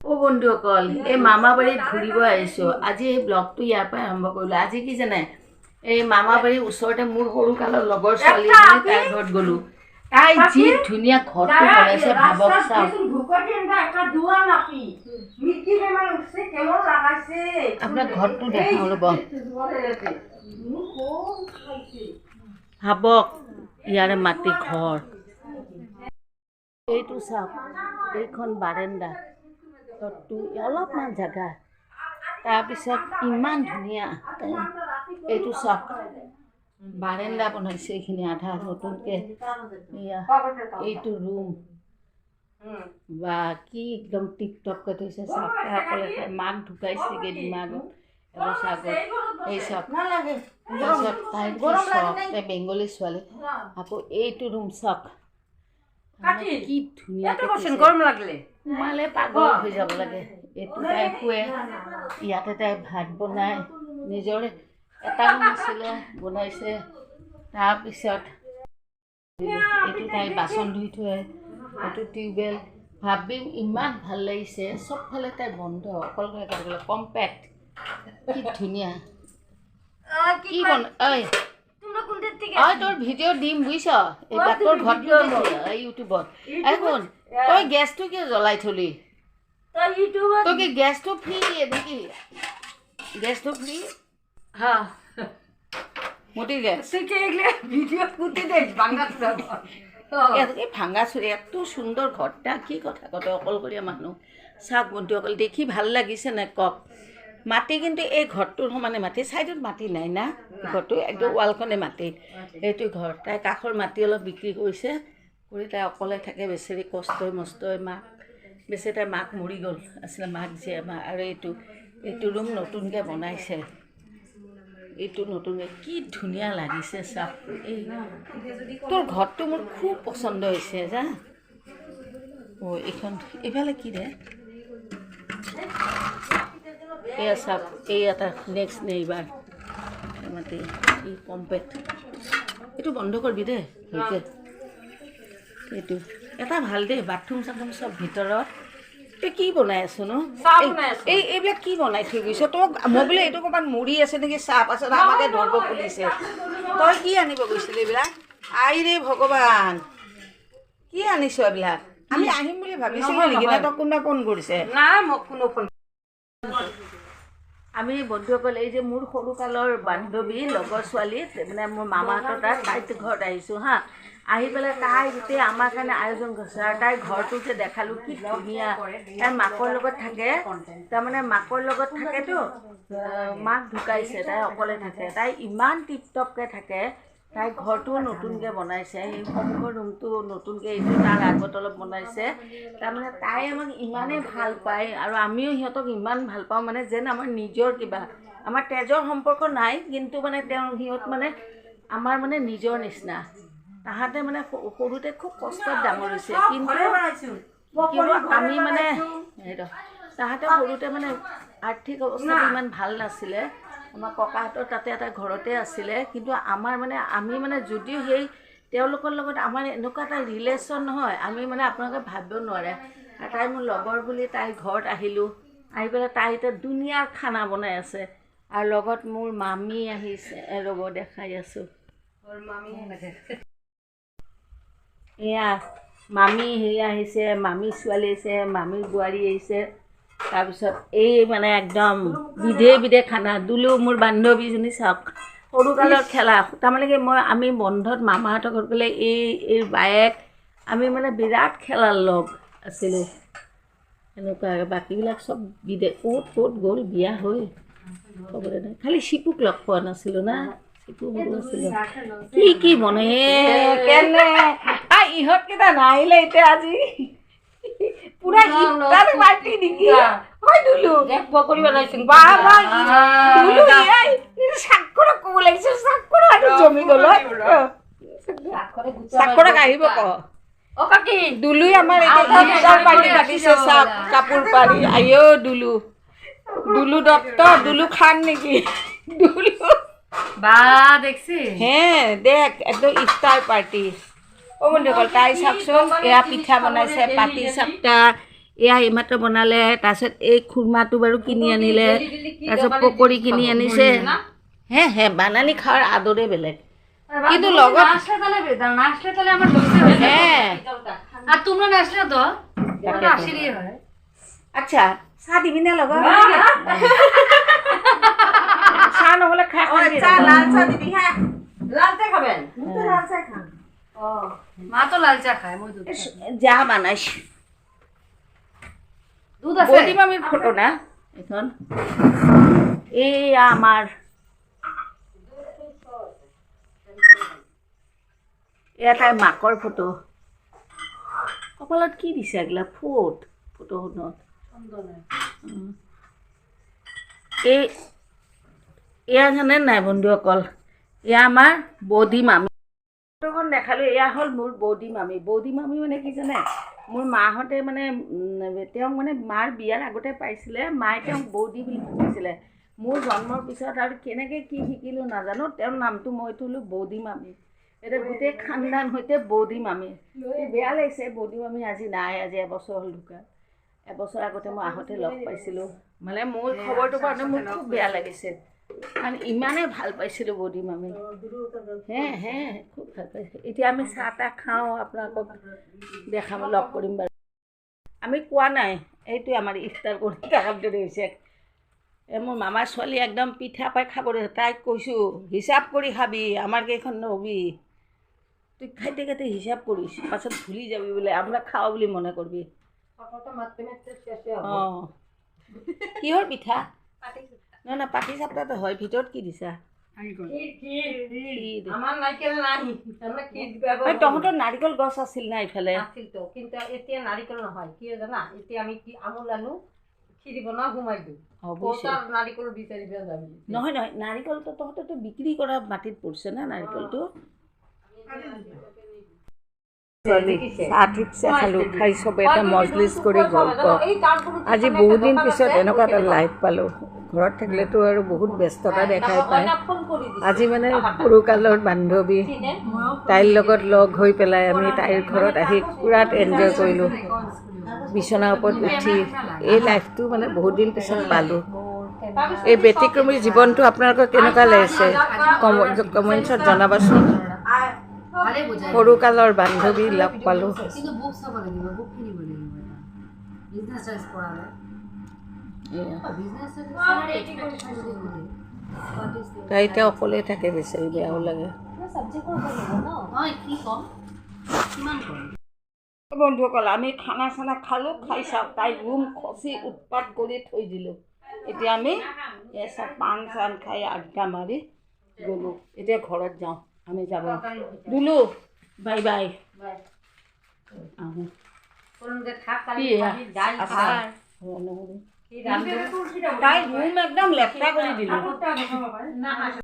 অ' বন্ধুসকল, এই মামাবাৰীত ঘূৰিব আহিছোঁ। আজি এই ব্লগটো ইয়াৰ পৰাই আৰম্ভ কৰিলোঁ। আজি কি জানে, এই মামাবাৰীৰ ওচৰতে মোৰ সৰুকালৰ লগৰ ছোৱালী এজনী, তাইৰ ঘৰত গ'লোঁ। তাই যি ধুনীয়া ঘৰটো বনাইছে, ভাবক চাওক। আপোনাক ঘৰটো দেখাওঁ ৰ'ব। ভাবক, ইয়াৰে মাটি ঘৰ। এইটো চাওক, এইখন বাৰেণ্ডা। ঘৰটো অলপমান জেগা, তাৰপিছত ইমান ধুনীয়া। এইটো চাওক, বাৰেণ্ডা বনাইছে এইখিনি আধা নতুনকৈ। এয়া এইটো ৰুম বা কি একদম টিপ টপকৈ থৈছে চাওক। তাই অকলে তাই মাক ঢুকাইছে কেইদিনমান আগত, এবছৰ আগত। এই চাওক, তাৰপিছত তাইৰ কি চখ, তাই বেংগলী ছোৱালী। আকৌ এইটো ৰুম চাওক, কি ধুনীয়াকৈ থৈছে। গৰম লাগলে সোমালে পাগল হৈ যাব লাগে। এইটো তাই শুৱে, ইয়াতে তাই ভাত বনায়। নিজৰ এটা ৰুম আছিলে, বনাইছে। তাৰপিছত এইটো তাই বাচন ধুই থয়, এইটো টিউবৱেল। ভাবি ইমান ভাল লাগিছে। চবফালে তাই বন্ধ, অকলশৰে থাকিবলৈ কম্পেক্ট, কি ধুনীয়া। কি বন ঐ ঐ, তোৰ ভিডিঅ' দিম বুজিছ, এইবিলাক তোৰ ঘৰটো ইউটিউবত। এই শুন, তই গেছটো কিয় জ্বলাই থলি? তই কি গেছটো ফ্ৰী দিয়ে নেকি? গেছটো ফ্ৰী? হ্যাঁ। মোদী গেছ। তুই কি এগুলো ভিডিও কুতি দেখ বাংলা? এই ভাঙা চুৰি এত সুন্দৰ ঘৰটা, কি কথা কয়, অকলশৰীয়া মানুহ। চাওক বন্ধুসকল, দেখি ভাল লাগিছে নে কওক? মাটি কিন্তু এই ঘৰটোৰ সমানে মাটি, ছাইডত মাটি নাই না, ঘৰটো একদম ৱালখনে মাটি। এইটো ঘৰ তাই কাষৰ মাটি অলপ বিক্ৰী কৰিছে, কৰি তাই অকলে থাকে বেচেৰি, কষ্টই মষ্টই। মাক বেচেৰি, তাই মাক মৰি গ'ল আছিলে, মাক জীয়ে মা। আৰু এইটো ৰুম নতুনকৈ বনাইছে, এইটো নতুনকৈ কি ধুনীয়া লাগিছে চাওক। এই তোৰ ঘৰটো মোৰ খুব পচন্দ হৈছে যা। অ' এইখন এইফালে কি ৰে? এয়া চাওক, এই এটা নেক্সট নেইবাৰ মাটি, ই কম্পেক্ট। এইটো বন্ধ কৰিবি দেই ভালকৈ। এইটো এটা ভাল দেই, বাথৰুম চাথৰুম চব ভিতৰত। তই কি বনাই আছ নো? চাহ বনাই আছো। এই এইবিলাক কি বনাই থৈ গৈছ তোক? মই বোলে এইটো ক'ৰবাত মৰি আছে নেকি চাহ, পাছত আমাকে ধৰিব পুলিচে। তই কি আনিব গৈছিলি এইবিলাক? আইৰে ভগৱান, কি আনিছ এইবিলাক? আমি আহিম বুলি ভাবিছিলো নেকি নে তোক কোনোবা ফোন কৰিছে? না, মোক কোনো ফোন। আমি বন্ধুসকল, এই যে মোৰ সৰুকালৰ বান্ধৱী লগৰ ছোৱালী, মানে মোৰ মামাহঁতৰ তাত তাইৰ ঘৰত আহিছোঁ। হা, আহি পেলাই তাই গোটেই আমাৰ কাৰণে আয়োজন কৰিছে। আৰু তাইৰ ঘৰটো যে দেখালোঁ, কি ধুনীয়া। তাই মাকৰ লগত থাকে, তাৰমানে মাকৰ লগত থাকেতো, মাক ঢুকাইছে, তাই অকলে থাকে। তাই ইমান টিপ টপকৈ থাকে। তাই ঘৰটোও নতুনকৈ বনাইছে, সেই সন্মুখৰ ৰুমটো নতুনকৈ, এইটো তাৰ আগত অলপ বনাইছে। তাৰমানে তাই আমাক ইমানেই ভাল পায় আৰু আমিও সিহঁতক ইমান ভাল পাওঁ, মানে যেন আমাৰ নিজৰ কিবা, আমাৰ তেজৰ সম্পৰ্ক নাই, কিন্তু মানে তেওঁ সিহঁত মানে আমাৰ মানে নিজৰ নিচিনা। তাহাঁতে মানে সৰুতে খুব কষ্টত ডাঙৰ হৈছে, কিন্তু কিন্তু আমি মানে সেইটো তাহাঁতে সৰুতে মানে আৰ্থিক অৱস্থাটো ইমান ভাল নাছিলে। আমাৰ ককাহঁতৰ তাতে এটা ঘৰতে আছিলে। কিন্তু আমাৰ মানে আমি মানে যদিও সেই তেওঁলোকৰ লগত আমাৰ এনেকুৱা এটা ৰিলেশ্যন নহয়, আমি মানে আপোনালোকে ভাবিব নোৱাৰে। আৰু তাই মোৰ লগৰ বুলি তাইৰ ঘৰত আহিলোঁ। আহি পেলাই তাই এতিয়া ধুনীয়া খানা বনাই আছে আৰু লগত মোৰ মামী আহিছে। ৰ'ব, দেখাই আছোঁ। এয়া মামী হেৰি আহিছে, মামী ছোৱালী আহিছে, মামীৰ বোৱাৰী আহিছে। তাৰপিছত এই মানে একদম বিধে বিধে খানা। দুলু মোৰ বান্ধৱীজনী চাওক, সৰুকালৰ খেলা। তাৰমানে কি, মই আমি বন্ধত মামাহঁতৰ ঘৰত গ'লে এই বায়েক আমি মানে বিৰাট খেলাৰ লগ আছিলোঁ এনেকুৱা। বাকীবিলাক চব বিদে ক'ত ক'ত গ'ল বিয়া হৈ খবৰে নাই। খালি চিপুক লগ পোৱা নাছিলোঁ না, চিপু সৰু আছিলোঁ। কি কি বনাই কেনে ইহঁতকেইটা নাহিলে এতিয়া আজি পুৰা ইফতাৰ পাৰ্টি নেকি? হয় দুলু, পকৰি বনাইছো। বাবা দুলু, এই স্বাক্ষৰক ক'ব লাগিছিল, স্বাক্ষৰ আৰু জমি গ'ল। স্বাক্ষৰক আহিব ক। ও কাকি। দুলুই আমাৰ এতিয়া ইফতাৰ পাৰ্টি পাতিছে চাওক, কাপোৰ পাৰি। আইঅ দুলু, দুলু দত্ত, দুলু খান নেকি দুলু? বা দেখছি। হে দেখ, একদম ইফতাৰ পাৰ্টি। অ' বন্ধুসকল, তাই চাওকচোন, এয়া পিঠা বনাইছে, পাতি চাপ্তা। এয়া এইমাত্ৰ বনালে। তাৰপিছত এই খুৰমাটো বাৰু কিনি আনিলে, তাৰপিছত পকৰি কিনি আনিছে। হে হে বানানি খোৱাৰ আদৰে বেলেগ, কিন্তু লগত আচ্ছা চাহ দিবি নে লগত? চাহ নহ'লে খাই লাল চাহ দিবি। হা, লাল চাহ খাবেন? লাল চাহ খাম। মা তো লাল চাহ খায়, মই দুধ যা বানাইছ। দুধ আছে। বৌদি মামীৰ ফটো না এখন? এইয়া আমাৰ এয়া তাইৰ মাকৰ ফটো। কপালত কি দিছে এগিলা ফোট ফটোখনত? এই এয়া জানে নাই বন্ধুসকল, এয়া আমাৰ বৌদি মামী। ফটোখন দেখালোঁ, এয়া হ'ল মোৰ বৌদি মামী। বৌদি মামী মানে কি জানে, মোৰ মাহঁতে মানে তেওঁক মানে মাৰ বিয়াৰ আগতে পাইছিলে, মায়ে তেওঁক বৌদি বুলি মাতিছিলে। মোৰ জন্মৰ পিছত আৰু কেনেকৈ কি শিকিলোঁ নাজানো, তেওঁৰ নামটো মই থলোঁ বৌদি মামী। এতিয়া গোটেই খানদান সৈতে বৌদি মামী। বেয়া লাগিছে, বৌদি মামী আজি নাই, আজি এবছৰ হ'ল ঢুকা। এবছৰ আগতে মই আহোঁতে লগ পাইছিলোঁ। মানে মোৰ খবৰটো পাওঁতে মোৰ খুব বেয়া লাগিছে, কাৰণ ইমানেই ভাল পাইছিলোঁ বৌদি মামী। হে হে খুব ভাল পাইছোঁ। এতিয়া আমি চাহ তাহ খাওঁ, আপোনালোকক দেখাম, লগ কৰিম বাৰু। আমি কোৱা নাই, এইটোৱে আমাৰ ইফতাৰ কৰি থকাৰ দৰে হৈছে। এই মোৰ মামাৰ ছোৱালী একদম পিঠা পাই খাব ধৰিছে। তাইক কৈছোঁ হিচাপ কৰি খাবি, আমাৰ কেইখন নহবি, তুই খাইতে খাইতে হিচাপ কৰিছ, পাছত ভুলি যাবি বোলে, আমৰা খাওঁ বুলি মনে কৰবি। অঁ, কিহৰ পিঠা? নহয় নহয়, পাতি চাপ্তাটো হয়, ভিতৰত কি দিছা? তহঁতৰ নাৰিকল গছ আছিল না ইফালে? কিন্তু এতিয়া নাৰিকল নহয়, কি জানা, এতিয়া আমি কি আমোল আনো, ক্ষীৰ বনাওঁ, সোমাই দিওঁ। নাৰিকল বিচাৰিব যাবি? নহয় নহয়, নাৰিকলটো তহঁতেতো বিক্ৰী কৰা মাটিত পৰিছে না নাৰিকলটো। চাহ ঠিকছে খালোঁ, খাই চবে এটা মজলিচ কৰি গল্প। আজি বহুদিন পিছত এনেকুৱা এটা লাইফ পালোঁ। ঘৰত থাকিলেতো আৰু বহুত ব্যস্ততা দেখাই পায়। আজি মানে সৰুকালৰ বান্ধৱী তাইৰ লগত লগ হৈ পেলাই আমি তাইৰ ঘৰত আহি পূৰাত এনজয় কৰিলোঁ। বিচনাৰ ওপৰত উঠি এই লাইফটো মানে বহুত দিন পিছত পালোঁ। এই ব্যতিক্ৰমী জীৱনটো আপোনালোকৰ কেনেকুৱা লাগিছে কমেণ্টছত জনাবাচোন। সৰুকালৰ বান্ধৱী লগ পালোঁ। তাই এতিয়া অকলে থাকে, বিচাৰি বেয়াও লাগে। বন্ধুসকল, আমি খানা চানা খালোঁ, খাই চাওক তাই ৰুম খচি উৎপাত কৰি থৈ দিলোঁ। এতিয়া আমি এই চব পাণ চান খাই আড্ডা মাৰি গ'লোঁ। এতিয়া ঘৰত যাওঁ, আমি যাব দুলু, বাই বাই। আহোঁ। তাই ৰুম একদম লেতেৰা কৰি দিলোঁ।